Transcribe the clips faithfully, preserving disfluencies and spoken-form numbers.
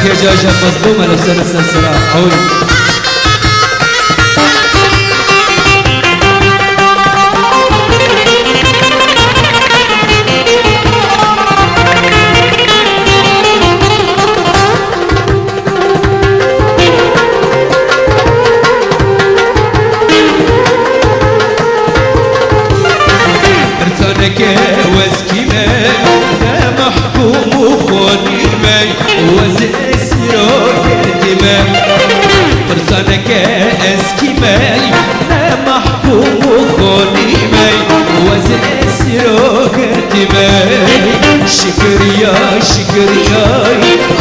Gecaja Mazlûm, elo ser, ser sera. Ew. Pirsaneke wezkî me, ne mehkûm û xonî me, wez esîro girtî me. Pirsaneke eskî me, ne mehkûm û xonî me, wez esîro girtî me. Şikiriya, şikiriya,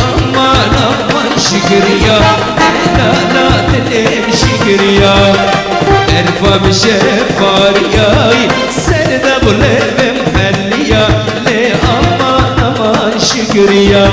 aman, aman, şikiriya. Lala dilê min şikiriya, erfa min şepariyay, ser de gulê min heliya, lê aman aman şikiriya.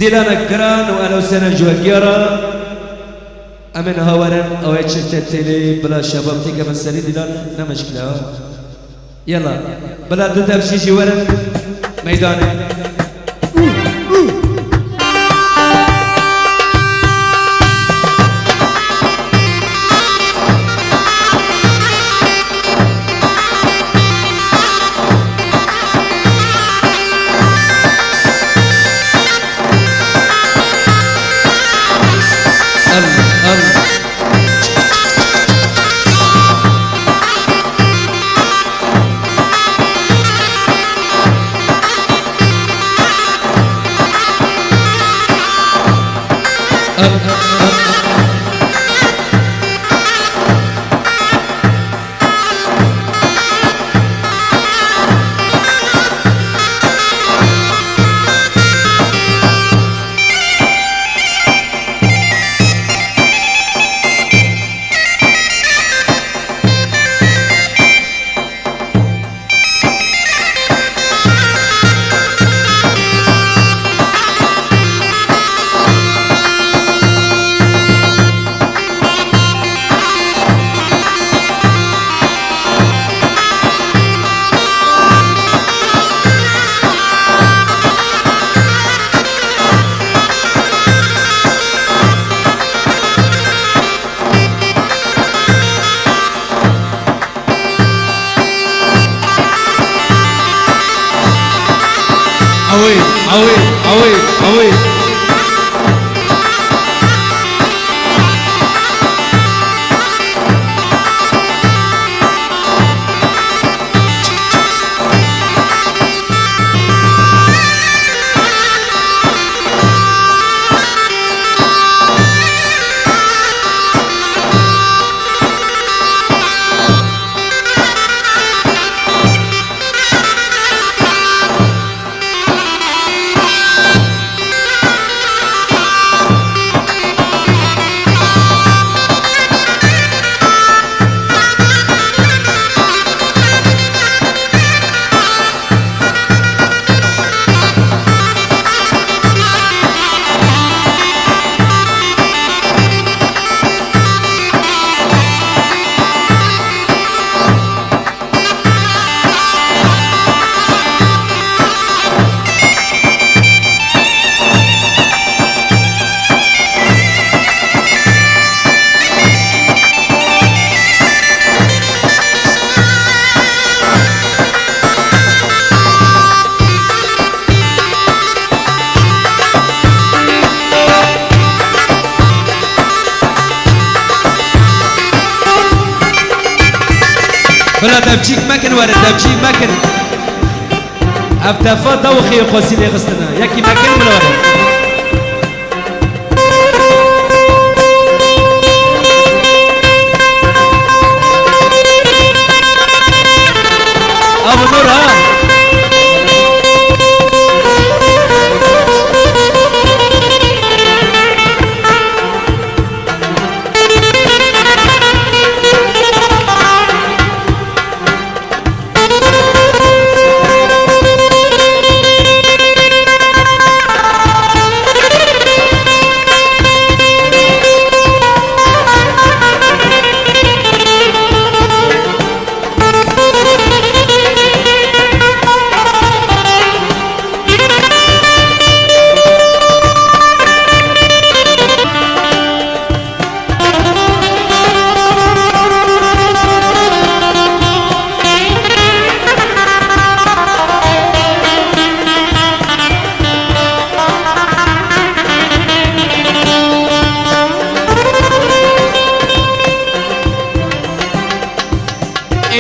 Dîlanek giran û elo sene ji we giya re. Em ê niha werin, ew ê çifte têlê bila şebab têkevin serî dîlan, ne mişkile ha. Yela, bila du dev jî jî werin meydanê. Awê, awê, awê. Bila devcîk mekin were, devcîk mekin. Ev defa dawixê xwesîlê xistine. Yekî mekin bila were. Abu Nur ha.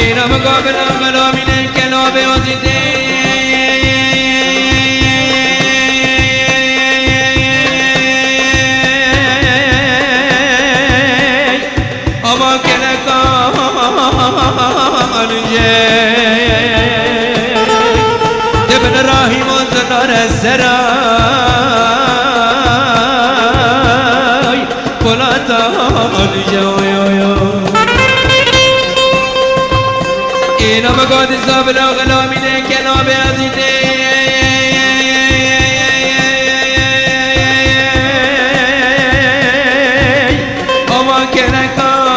Êna min gavina xelamîne kelabê azîtê. Ama kelekan jê. Dibin rahî man zindare seray. Polatan jê, oy, oy, oy. Êna min gadî zabila xelamîne kelabê azîtê. Ama kelekan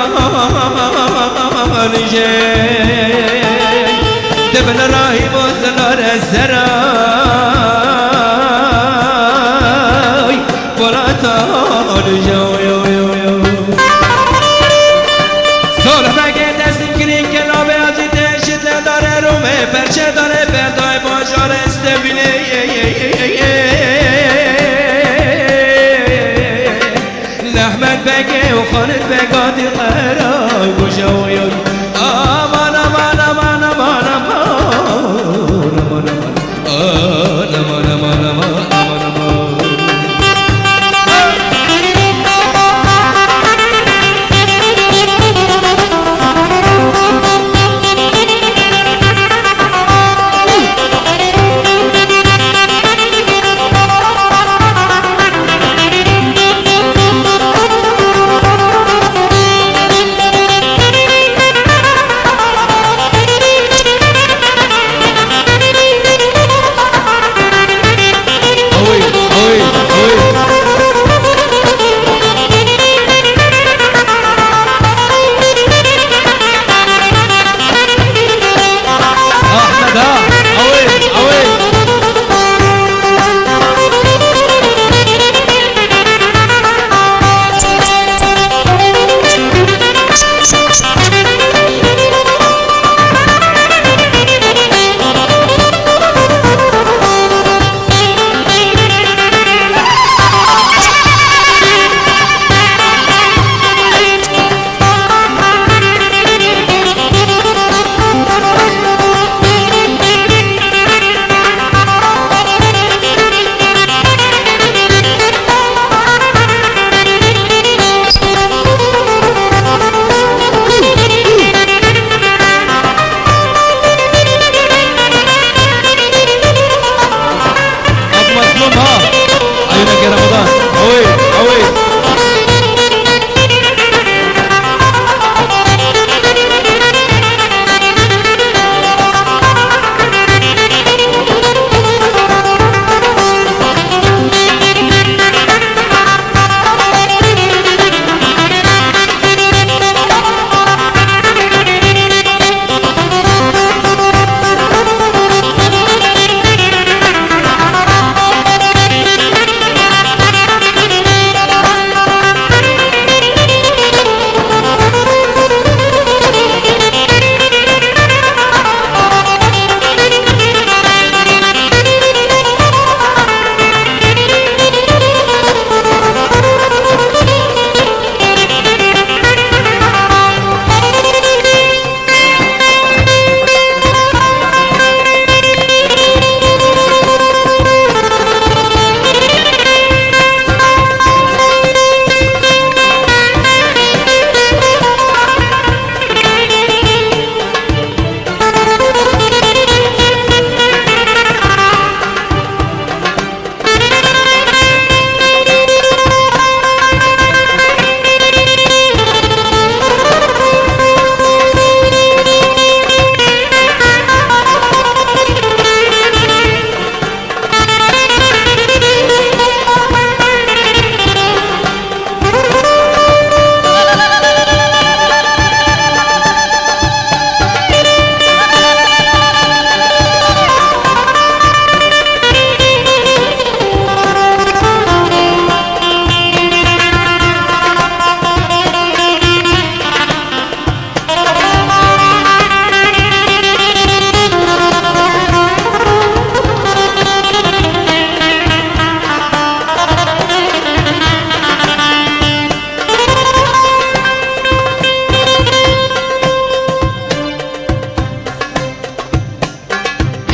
jê. Dibin rahî man zindare seray. Polatan jê, oy, oy, oy, oy. Sol begê destî kirî kelabê azîtê şitle dare rûmê perçe dare berdayê bajarê stevînê. Lehmet begê û Xalid bega dî qeray goja oy, oy. Aman, aman, aman, aman, aman. Aman, aman, aman, aman, aman, aman.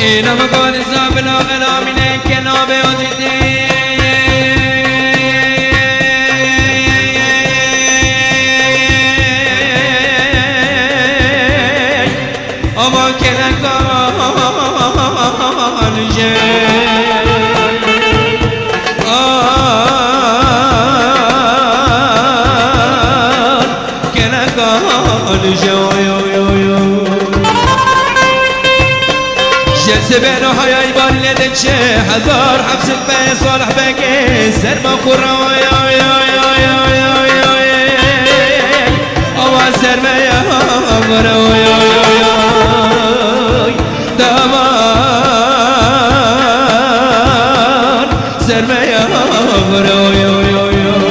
Ê, name gol zabila xelamîne ke navê Azîzê. Ama kelekan je. An kelekan je, oy, oy, oy, oy. Ji sibê niha ya îbarî lê diçe hezar heft sed be Salih Begê serma xwe re, oy, oy, oy. Awa sermeya vere, oy, oy, oy, oy. Daman sermeya vere, oy, oy, oy, oy.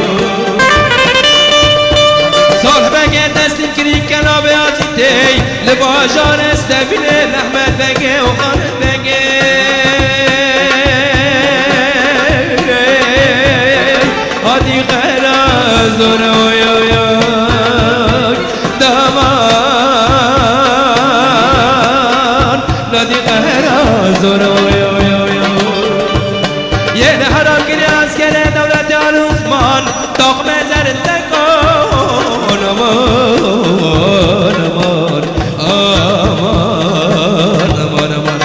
Salih Begê destîn kirî ke navê Azîzê, li bajarê Stevîlê Mehmet Begê û Xalid Begê. Hatî qehra zor, oy, oy, oy. Daman, hatî qehra zor, oy, oy, oy, oy. Yê li heram girê eskerê dewletê Al Osman, taxmê zerdekan, aman, aman, aman, aman, aman.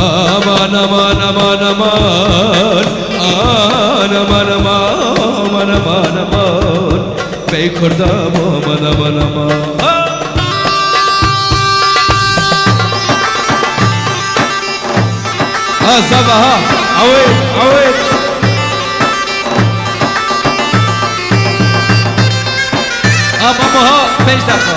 Aman, aman, aman, aman. An, aman, aman, aman, aman, aman. Bey Kurda, aman, aman, aman, aman. Ha! Ha, zava, ha. Awê, awê. Ha, mama, ha. Pênc deqa.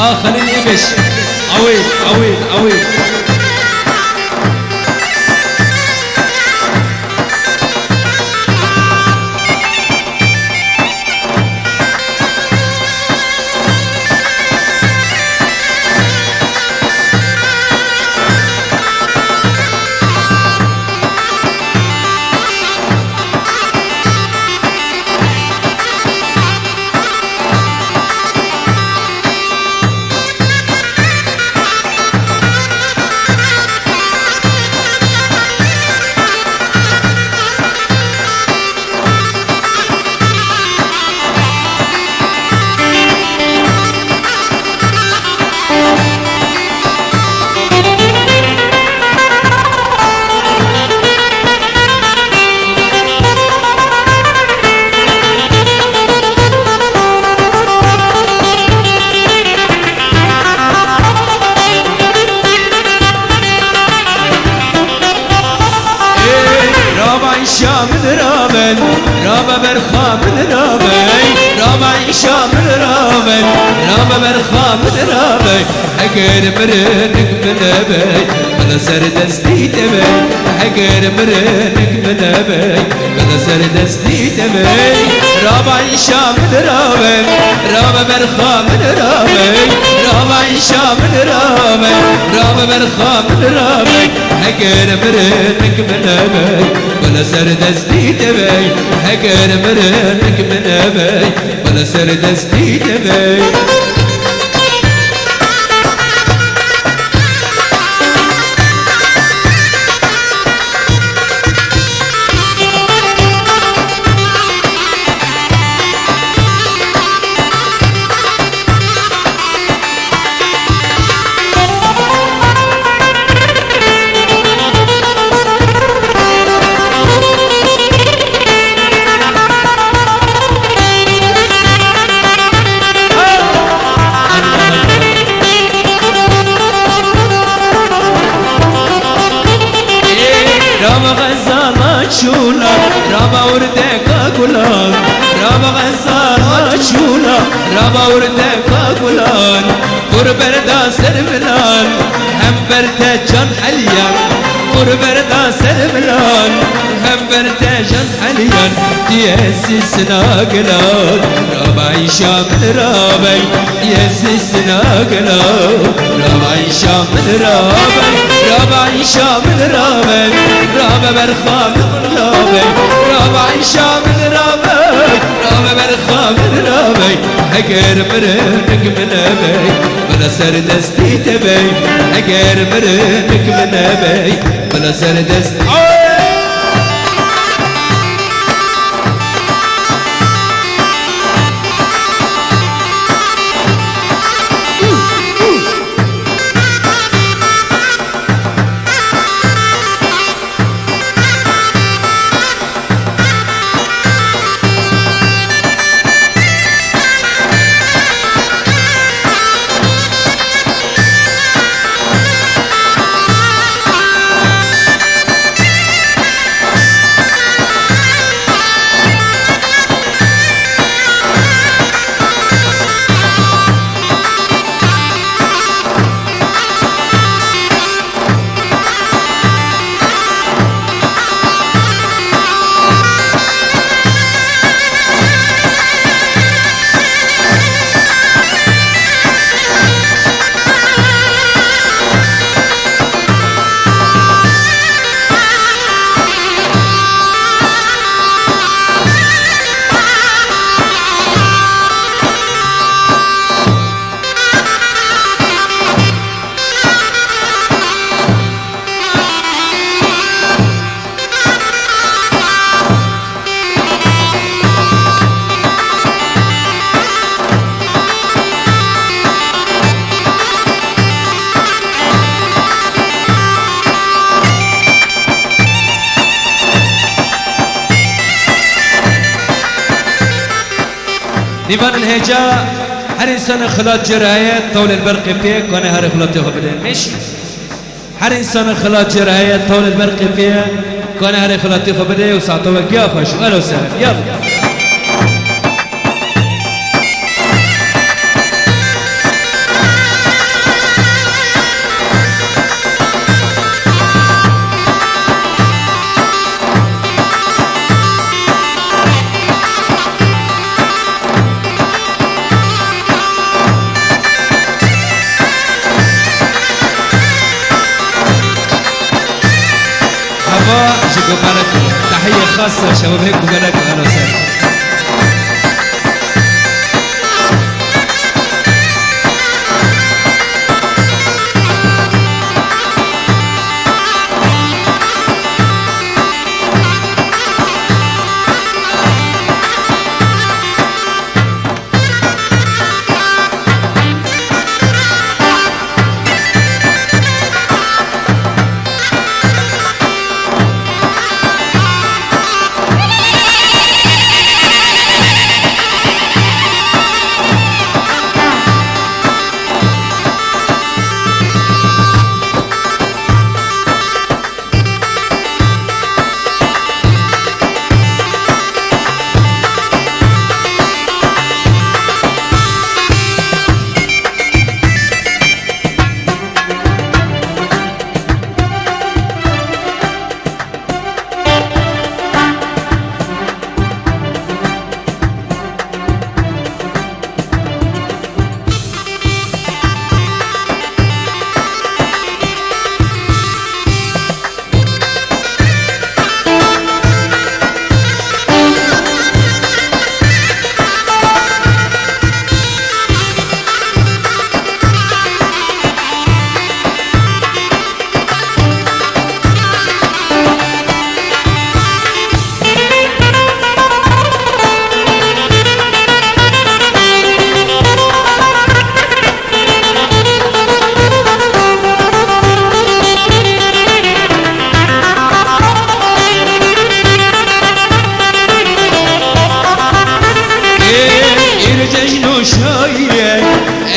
Ah, Xelîl Îmiş. Ewê, ewê, ewê. Berxa min rabe, heger mirinik min be, bila ser destî te be. Heger mirinik min be, bila ser destî te be. Rabe îşa min rabe, rabe berxa min rabe, rabe îşa min rabe, rabe berxa min rabe. Heger mirinik min be, bila ser destî te be. Heger mirinik min be, bila ser destî te be. Rama xezala çûla, rama urdeka gulan, rama xezala çûla, rama urdeka gulan. Qurberda ser milan, hem ber te can heliyan. Qurberda ser milan, hem ber te can heliyan. Diyesi sina gilan, raba işa min rabey. Diyesi sina gilan, raba işa min rabey. Raba işa min rabey, rabe berxa min rabey. Raba işa min rabey, rabe berxa min rabey. Heger mirinik min bey, bila ser destî te bey. Heger mirinik min bey, bila ser dest. Nîvanên hêja, her însanê xilat cêr heye, tewlê li ber qêpiyê, kane herê xilatê xwe bide. Mêşî. Her însanê xilat cêr heye, tewlê li ber qêpiyê, kane herê xilatê xwe bide û saetewek ya xweş û elo seref. Yalla. Hava ji Guberek e. Tehiye xas şevabê Guberek e, elo ser.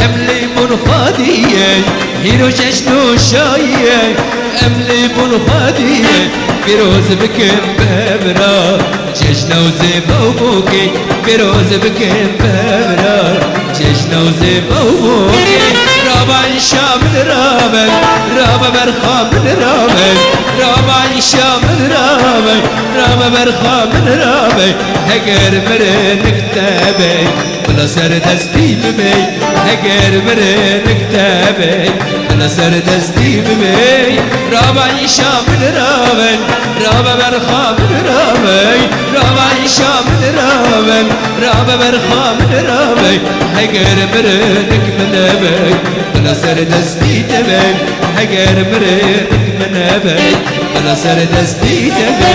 Em lê bûn xwediyê, hîro cejn û şayiyê. Em lê bûn xwediyê, pîroz bikin bevra. Cejna û zêba û bokê, pîroz bikin bevra. Cejna û zêba û bokê. Rabe înşa min rabe, rabe berxa min rabe. Rabe înşa min rabe, rabe berxa min rabe. Heger mirinik te be, bila ser destî bibê. Heger mirinik te be, bila ser destî bibê. Rabe înşa min rabe, rabe berxa min rabe. Rabe înşa min rabe, rabe berxa min rabe. Heger mirinik min be, bila ser destî te be. Heger mirinik min be, bila ser destî te be.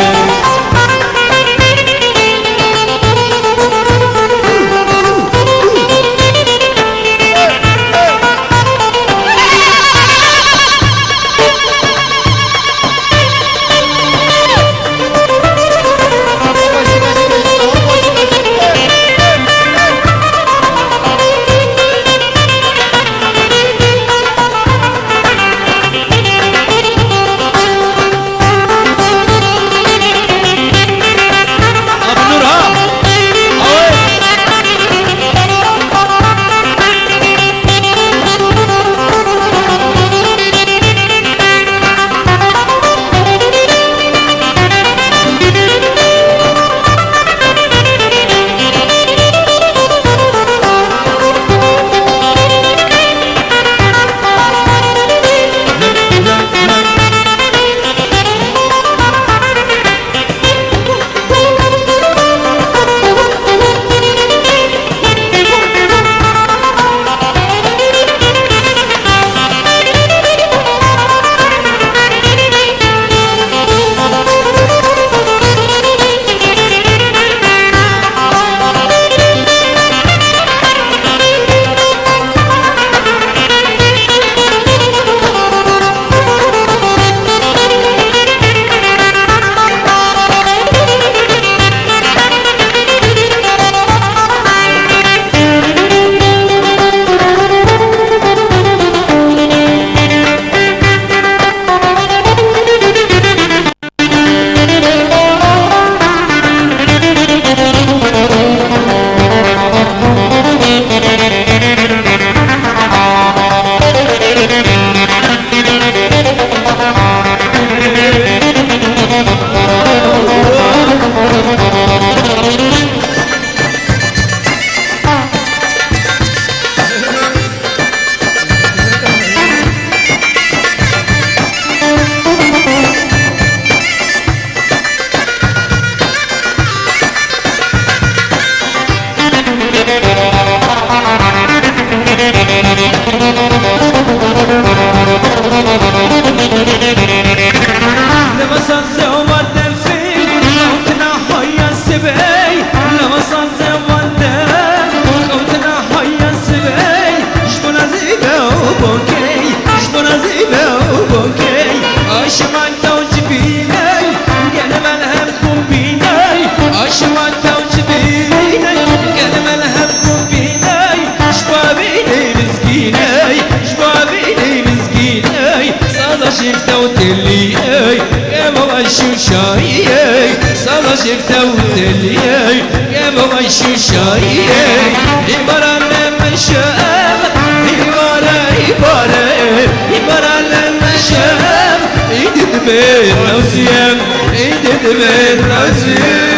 Ji bo vî ney mizgîney, ji bo vî ney mizgîney, sala jêv te û teliyey, ev ew eş û şayiyey, sala jêv te û teliyey, ev ew eş û şayiyey. Îmara ne meşem, îmara îmare, îmara ne meşem, îdî dibe raziyem, îdî dibe raziyem.